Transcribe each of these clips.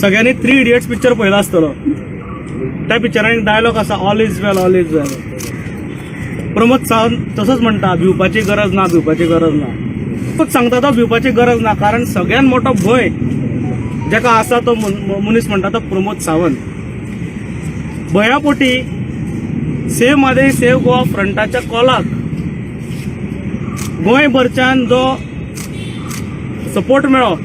सगळ्यांनी three idiots picture पळयला आसतलो. त्या पिक्चरान एक डायलॉग आसा, "All is well, all is well." Pramod Sawant तसोच म्हणटा, भिवपाची गरज ना, भिवपाची गरज ना. तोच सांगता तो भिवपाची गरज ना, कारण सगळ्यात मोठो भंय जाका आसा तो मनीस म्हणटा तो प्रमोद सावंत. भंयापोटी सेव म्हादय सेव गोवा फ्रंटाच्या कॉलाक गोंयभरच्यान जो सपोर्ट मेळ्ळो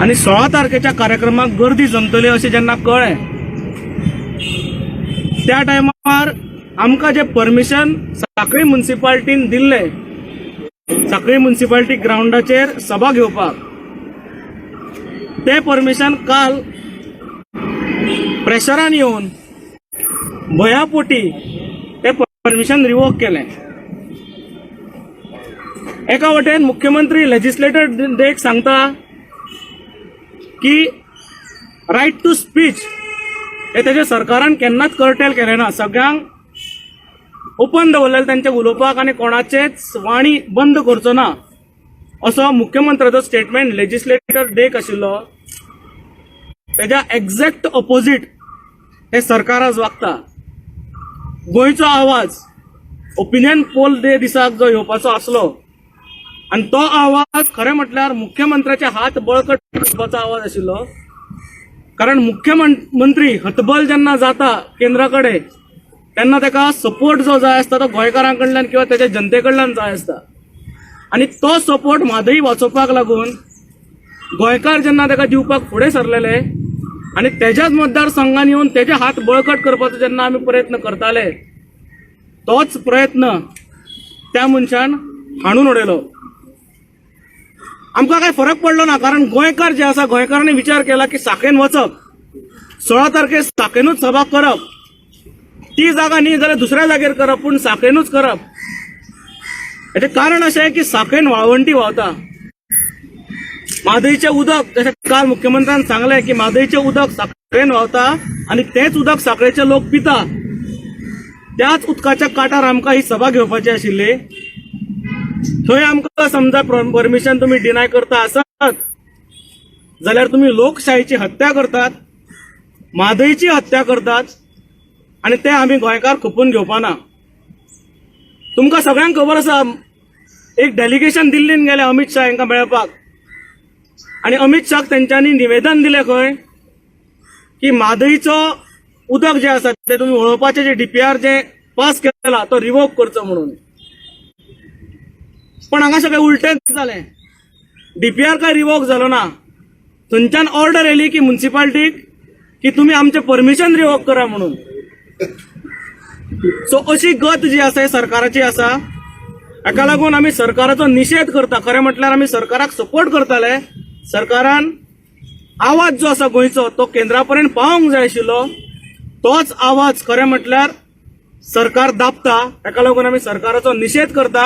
आनी 16 तारखेच्या कार्यक्रमाक गर्दी जमतली अशें जेन्ना कळ्ळें, त्या टायमार आमकां जें परमिशन साखळी मुन्सिपाल्टीन दिल्लें साखळी मुन्सिपाल्टी ग्रावंडाचेर सभा घेवपाक, तें परमिशन काल प्रेशरान येवन भंयापोटी तें परमिशन रिवोक केलें. एका वटेन मुख्यमंत्री लेजिस्लेटर डेक सांगता की रायट टू स्पीच हे तेच्या सरकारान केन्नाच कर्टेल केलें ना, सगळ्यांक ओपन दवरलेलें तांचे उलोवपाक आनी कोणाचेच वाणी बंद करचो ना, असो मुख्यमंत्र्याचो स्टेटमेंट लेजिस्लेटर डेक आशिल्लो. तेज्या एक्झॅक्ट ऑपोजीट हे सरकार आज वागता. गोंयचो आवाज ओपिनियन पोल डे दिसाक जो येवपाचो आसलो आनी तो आवाज खरें म्हटल्यार मुख्यमंत्र्याचे हात बळकट करपाचो आवाज आशिल्लो, कारण मुख्यमंत्री हतबल जेन्ना जाता केंद्रा कडेन, तेन्ना ताका सपोर्ट जो जाय आसता तो गोंयकारां कडल्यान किंवा त्याच्या जनते कडल्यान जाय आसता. आनी तो सपोर्ट म्हादई वाचोवपाक लागून गोंयकार जेन्ना ताका दिवपाक फुडें सरलेले आनी तेज्याच मतदारसंघान येवन तेजे हात बळकट करपाचो जेन्ना आमी प्रयत्न करताले, तोच प्रयत्न त्या मनशान हाणून उडयलो. आमकां काय फरक पडलो ना, कारण गोंयकार जे आसा, गोंयकारांनी विचार केला की साखळेन वचप, 16 तारखेर साखळेनूच सभा करप, ती जागा न्ही जाल्यार दुसऱ्या जागेर करप, पूण साखळेनूच करप. हेचें कारण अशें की साखळेन वाळवंटी व्हांवता. म्हादयचें उदक, जशें काल मुख्यमंत्र्यान सांगलें की म्हादयचें उदक साखळेन व्हांवता आनी तेंच उदक साखळेचे लोक पिता, त्याच उदकाच्या काठार आमकां ही सभा घेवपाची आशिल्ली. थंय आमकां समजा परमिशन तुमी डिनाय करता आसत जाल्यार तुमी लोकशाहीची हत्या करतात, म्हादयची हत्या करतात आनी ते आमी गोंयकार खपून घेवपा ना. तुमकां सगळ्यांक खबर आसा, एक डेलिगेशन दिल्लीन गेले अमित शाह हांकां मेळपाक आनी अमित शाहक तेंच्यांनी निवेदन दिलें खंय की म्हादयचो उदक जें आसा तें तुमी वळोवपाचें जे डीपीआर जे पास केला तो रिवोक करचो म्हणून. पण हांगा सगळें उलटेंच जालें. डीपीआर काय रिवोक जालो ना. थंयच्यान ऑर्डर येयली की मुन्सिपाल्टीक की तुमी आमचें परमिशन रिवोक करा म्हणून. सो अशी गत जी आसा, ही सरकाराची आसा. हाका लागून आमी सरकाराचो निशेध करता. खरें म्हटल्यार आमी सरकाराक सपोर्ट करताले. सरकारान आवाज जो आसा गोंयचो, तो केंद्रा पर्यंत पावोंक जाय आशिल्लो. तोच आवाज खरें म्हटल्यार सरकार दाबता. हाका लागून आमी सरकाराचो निशेध करता,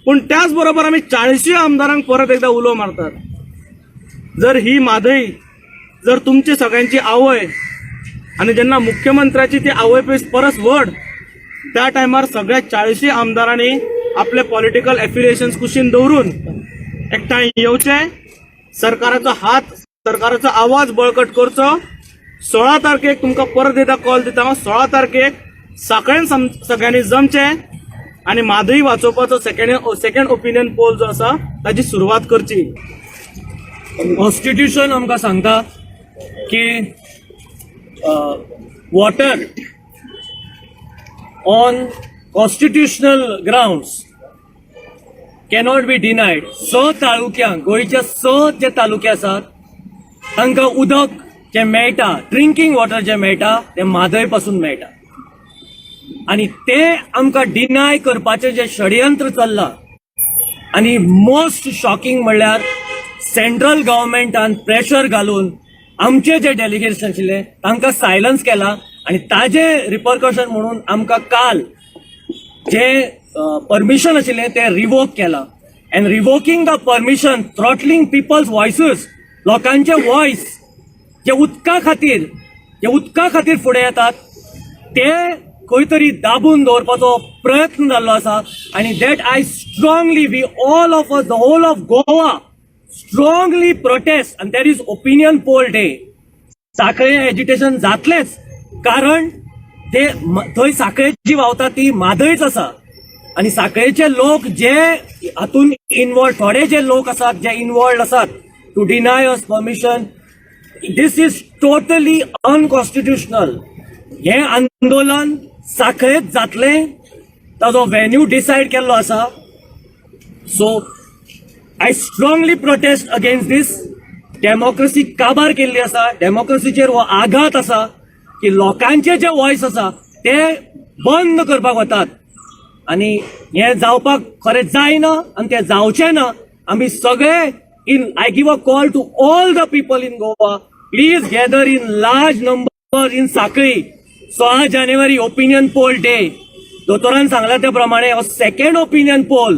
पूण त्याच बरोबर आमी 40ूय आमदारांक परत एकदा उलो मारतात, जर ही म्हादई जर तुमची सगळ्यांची आवय आनी जेन्ना मुख्यमंत्र्याची ती आवय परस व्हड, त्या टायमार सगळ्या 40ूय आमदारांनी आपले पॉलिटिकल एफिलिएशन कुशीन दवरून एकठांय येवचे, सरकाराचो हात, सरकाराचो आवाज बळकट करचो. 16 तारखेक तुमकां परत एकदा कॉल दिता हांव, 16 तारखेक साखळेन सगळ्यांनी जमचे आनी Mhadei वाचोवपाचो second second opinion poll जो आसा ताची सुरवात करची. कॉन्स्टिट्यूशन आमकां सांगता की water on constitutional grounds cannot be denied. स तालुक्यांक, गोंयच्या स जे तालुके आसात, तांकां उदक जें मेळटा, ड्रिंकींग वॉटर जें मेळटा, तें म्हादय पासून मेळटा आनी तें आमकां डिनाय करपाचें जें षडयंत्र चल्लां आनी मोस्ट शॉकिंग म्हणल्यार सेंट्रल गव्हर्मेंटान प्रेशर घालून आमचे जे डेलिगेशन आशिल्ले तांकां सायलन्स केला आनी ताजे रिपरकशन म्हणून आमकां काल जे परमिशन आशिल्लें तें रिवोक केलां. And revoking the permission, throttling people's voices, लोकांचे वॉयस जे उदका खातीर फुडें येतात, ते खंय तरी दाबून दवरपाचो प्रयत्न जाल्लो आसा. आनी that I strongly, we all of us, the whole of Goa strongly protest. And there is opinion poll day. साखळे एजिटेशन जातलेच, कारण ते थंय साखळे जी व्हांवता ती म्हादयच आसा आनी साखळेचे लोक जे हातून इनवॉल्व, थोडे जे लोक आसात जे इनवॉल्ड आसात to deny us permission, this is totally unconstitutional. हें आंदोलन साखळेच जातलें. ताजो व्हेन्यू डिसायड केल्लो आसा. So I strongly protest against this. Democracy काबार केल्ली आसा. डेमोक्रेसीचेर हो आघात आसा की लोकांचे जे वॉयस आसा ते बंद करपाक वतात आनी हें जावपाक खरें जायना आनी तें जावचें ना. आमी सगळे in I give a call to all the people in Goa, please gather in large number in Sanquelim. 16 जानेवारी ओपिनियन पोल डे. दोतोरान सांगला त्या प्रमाणे हो सेकंड ओपिनियन पोल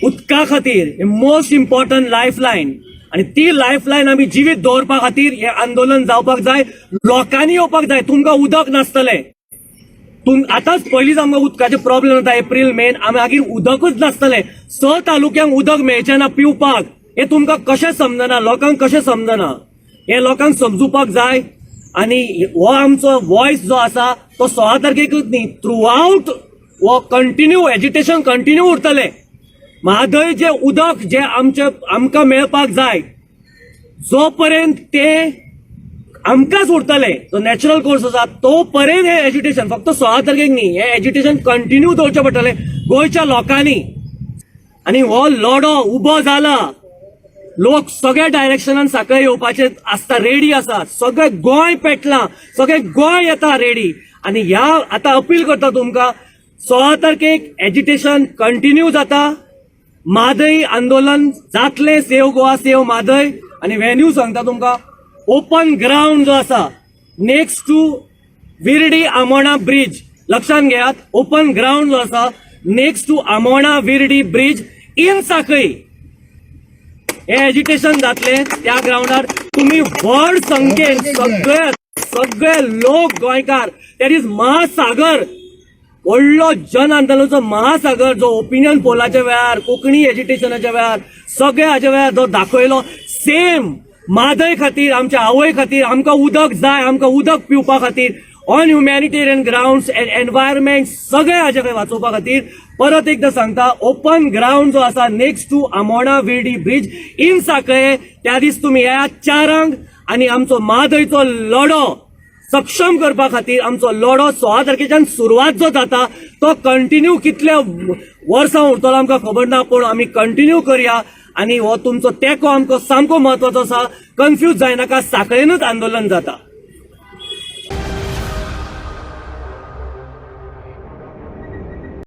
उदका खातीर, मोस्ट इम्पॉर्टंट लायफ लायन, आनी ती लायफ लायन आमी जिवीत दवरपा खातीर हें आंदोलन जावपाक जाय. लोकांनी येवपाक जाय. तुमकां उदक नासतलें. तुम आतांच पयलींच आमकां उदकाचे प्रॉब्लेम जाता एप्रील मेन. आमी मागीर उदकूच नासतलें. स तालुक्यांक उदक मेळचें ना पिवपाक. हें तुमकां कशें समजना? लोकांक कशें समजना? हें लोकांक समजुपाक जाय. आनी हो आमचो वॉयस जो आसा तो 16 तारखेकूच न्ही, थ्रू आउट हो कंटिन्यू एजिटेशन कंटिन्यू उरतलें. म्हादय जे उदक जे आमचे आमकां मेळपाक जाय, जो पर्यंत ते आमकांच उरतले, जो नॅचरल कोर्स आसा तो पर्यंत हे एजिटेशन फक्त 16 तारखेक न्ही, हे एजिटेशन कंटिन्यू दवरचें पडटलें गोंयच्या लोकांनी. आनी हो लढो उबो जाला. लोक सगळ्या डायरेक्शनान साखळे येवपाचे आसता, रेडी आसा. सगळे गोंय पेटलां, सगळे गोंय येता रेडी. आनी ह्या आतां अपील करता तुमकां, 16 तारखेक एजिटेशन कंटिन्यू जाता. म्हादय आंदोलन जातलें. Save Goa, save Mhadei. आनी व्हेन्यू सांगता तुमकां, ओपन ग्रावंड जो आसा next to Virdi Amona bridge. लक्षात घेयात, ओपन ग्रावंड जो आसा next to Amona Virdi bridge in Sanquelim हे एजिटेशन जातलें. त्या ग्रावंडार तुम्ही व्हड संख्येन सगळे सगळे लोक गोंयकार, that is महासागर, व्हडलो जन आंदोलनाचो महासागर जो ओपिनियन पोलाच्या वेळार, कोंकणी एजिटेशनाच्या वेळार, सगळ्या हाच्या वेळार जो दाखयलो, सेम म्हादय खातीर, आमच्या आवय खातीर, आमकां उदक जाय, आमकां उदक पिवपा खातीर, on humanitarian grounds and environment, सगळे हाजे कडेन वाचोवपा खातीर, परत एकदां सांगता, ओपन ग्रावंड जो आसा next to Amona Virdi bridge in Sanquelim, त्या दीस तुमी येयात 4 आंक आनी आमचो म्हादयचो लढो सक्षम करपा खातीर. आमचो लढो 16 तारखेच्यान सुरवात जो जाता तो कंटिन्यू कितल्या वर्सां उरतलो आमकां खबर ना, पूण आमी कंटिन्यू करया. आनी हो तुमचो तेंको आमकां सामको म्हत्वाचो आसा. कन्फ्यूज जायनाका, साखळेनूच आंदोलन जाता.